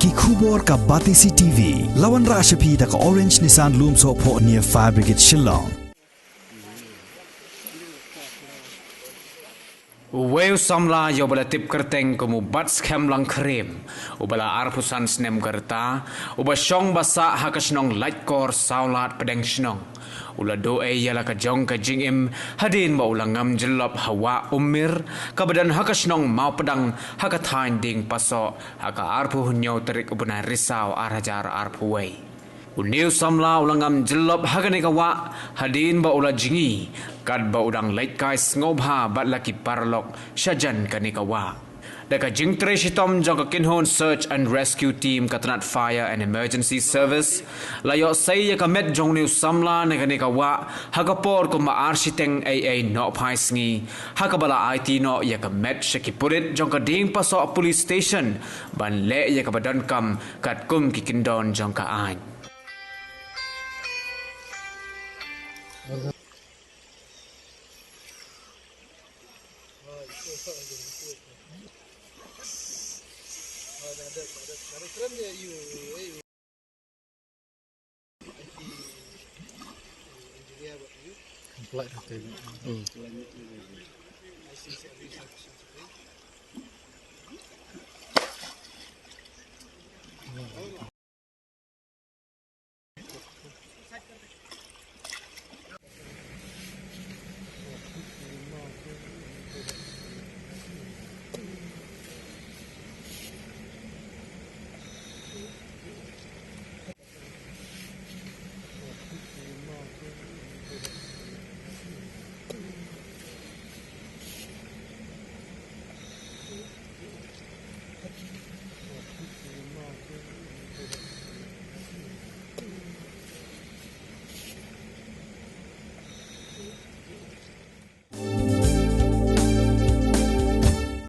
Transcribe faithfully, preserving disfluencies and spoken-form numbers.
Ki khubor ka Batesi T V, la wanrah sha phi da ka Orange Nissan Lumsohphoh near Fire Brigade Shillong. Uwei u samla ïa uba la tip kyrteng kum u Batskhem Langkhrem, uba la arphew san snem ka rta, uba shong ba sah ha ka shnong Laitkor Sawlad Pdeng Shnong, u la duh ei ïa la ka jong ka jingim hadien ba u la ngam jyllop ha wah Ummir, kaba don ha ka shnong Mawpdang, ha ka thaiñ Diengpasoh, ha ka arphew hynñiew tarik u bnai Risaw ar hajar arphew wei. Une u samla u la ngam jyllop ha kane ka wah hadien ba u la jngi katba u dang leit kai sngewbha bad la ki paralok shajan kane ka wah. Da ka jingtrei shitom jong ka kynhun Search and Rescue Team ka tnat Fire and Emergency Service, la ïoh sei ïa ka met jong une u samla na kane ka wah ha ka por kumba ar shiteng ei ei nohphai sngi, ha kaba la aiti noh ïa ka met sha ki pulit jong ka Diengpasoh Police Station ban leh ïa kaba donkam katkum ki kyndon jong ka aiñ.